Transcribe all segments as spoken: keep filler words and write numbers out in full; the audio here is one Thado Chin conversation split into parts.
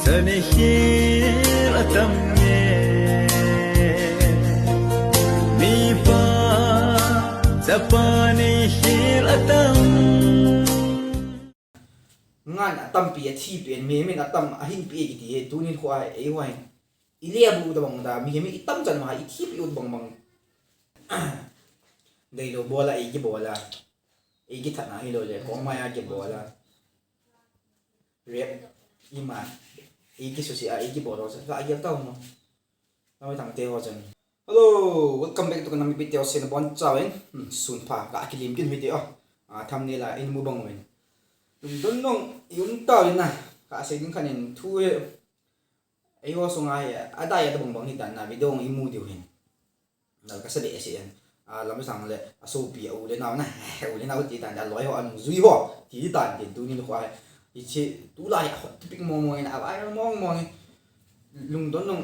Tani khel atam nge. Mipa, chapa ni khel atam. Ngan atampi, athipi, memin atam, ahinpi kiti hi, tunin khu a, eiho hin. Ile abu tabang da, mihem itam chan ma, ithipi u tabang bang. Deilou bol a, eiki bol a. Eiki thatna hilou le, kong mai a kibol a. Rep, ima, eiki susi a, eiki bol a, ka agel tau mo. Namai tang te ho chan. Hello, welcome back to kanami video, se nabon chauvin. Hmm, sun pha, ka kilim kin video. Ah, thumbnail a in mu bang uvin. Lungdon nong, i um tauvin na. Ka sei ding khat in thu he. Eiho sunga hi, adai a tabang bang hi tan na, video i mu diu hin. Nal ka sa de si en. A, lam sang le, asopi, a u le nao na, u le nao ti tan, aloi ho, anungjui ho, ti tan, tin tunin khu a. Hiche, tulai a hot topic mong mong in, aviral mong mong in. Lungdon nong,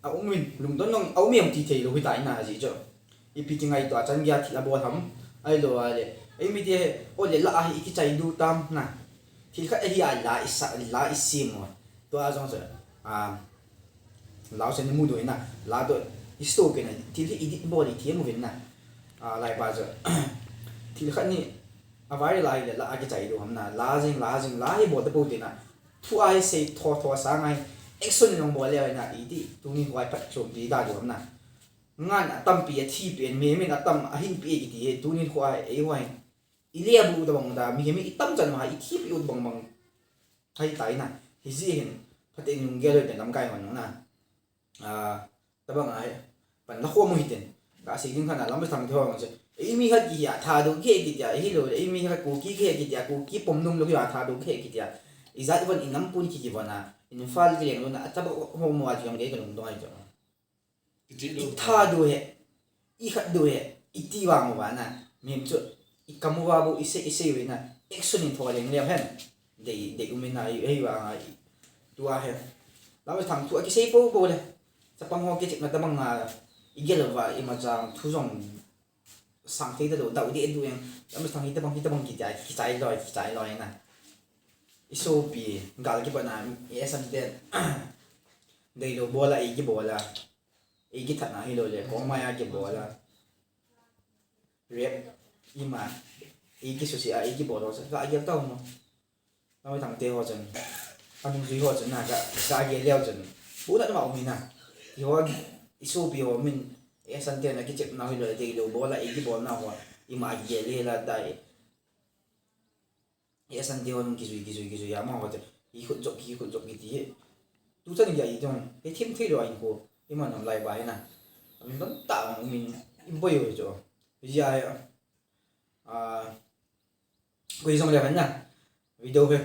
a um in, lungdon nong, a um em ti thei lou hi tai na, ji cho. Ipi kingaito a chan gei a thil abol ham, ahilou a le. Eimi te, o le la a hi, i kichai diu tam na. Thil khat ahi a la i sa, la i sem mo. Tua jong chu, a, la u chen i mu diu na, la toh i sto kei na, thil hi edit bol i thiam uvin na. A, lai pa chu, thil khat ni, a viral a hi le, la a kichai diu ham na, la jing, la jing, la hi bol ta pou te na. Thu a hi sei tho tho sang a hi, action in ong bol le na, i ti, tunin khu a hi phatchompi ta diu ham na. Ngan atampi, athipi, memin atam, ahinpi kiti hi, tunin khu a hi, eiho hin. Ile abu tabang da, mihem itam chan ma, ithipi u tabang bang. Thai tai na, hiji hin, phaten lunggel le lamkai hon na. A, tabang a hi, pan la khom u hiten. Ka sei ding khat na, lam thang thei ho che. Eimi khat ki hi a Thadou kihe kiti a, hilou le, eimi khat Kuki kihe kiti a, Kuki pom nom lou hi a Thadou kihe kiti a. Ijat von, i nam pun ki kivon a, Imphal kileng lou na, a tabang ho mo a ti jong gei ka lungdong ahi chu. Kiti lou. I Thadou he, i khat dou he, i ti vang uva na, mihem chu, i kam uva bou, i sei, i sei uve na, action in tho leng leu hen. Dei, dei um in na, i, i vang a, i, tua he. Lam thang thu a kisei pou pou le. Chapang ho kichepna tabang a, i gel uva, imacha thu jong sang thei ta lou, dau de du yang. Lam thang hi tabang, hi tabang kiti a, kichai loi, kichai loi na. I sopi, gal kipatna, i esan ten. Deilou bol a, eiki bol a. Eiki thatna hilou le, kong mai a kibol a. Rep, ima, eiki susi a, eiki bol a, ka agel tau mo. Namai tang te ho chun. Anungjui ho chun na, ka, ka agel leu chun. Bu na ma um hi na. I ho, i sopi ho min, esan ten a kichepna hilou le, deilou bol a, eiki bol na ho. Ima agel le la dai. Hi asan te ho nung kijui, kijui, kijui, ama ho te. Hi khut jok, hi khut jok kiti hi. Tu chan gei a i jong. Hi thim thei lou a in ko. Iman nang lai ba hi na. Amin don ta nang min. Im boi ho hi jo. Hi a hi. A. Koi jong le han na. Video hi.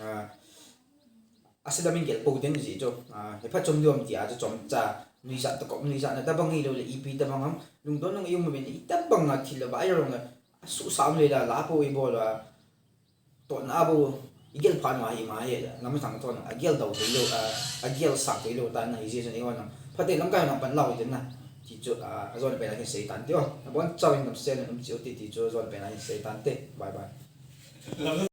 A. Asila min gel pou den ji chu, a, he phat chom diu ham tia chu chomcha, nuijat tokop, nuijat na tabang hilou le, ipi tabang ham, lungdon nong i um uvin, i tabang a thil a viral nong a, asuhsah um le la, la pou i bol a, tona bou, i gel phat ma hi ma hi, lam thang tona, agel dau thei lou, a, agel sak thei lou tan na hi ji chun i hon nang, phaten lamkai nang pan lau hi den na, ti chu, a, ajon pen a hin sei tan te o, nabon chauvin damsel in um cheh u hite ti chu, ajon pen a hin sei tan te, bye bye.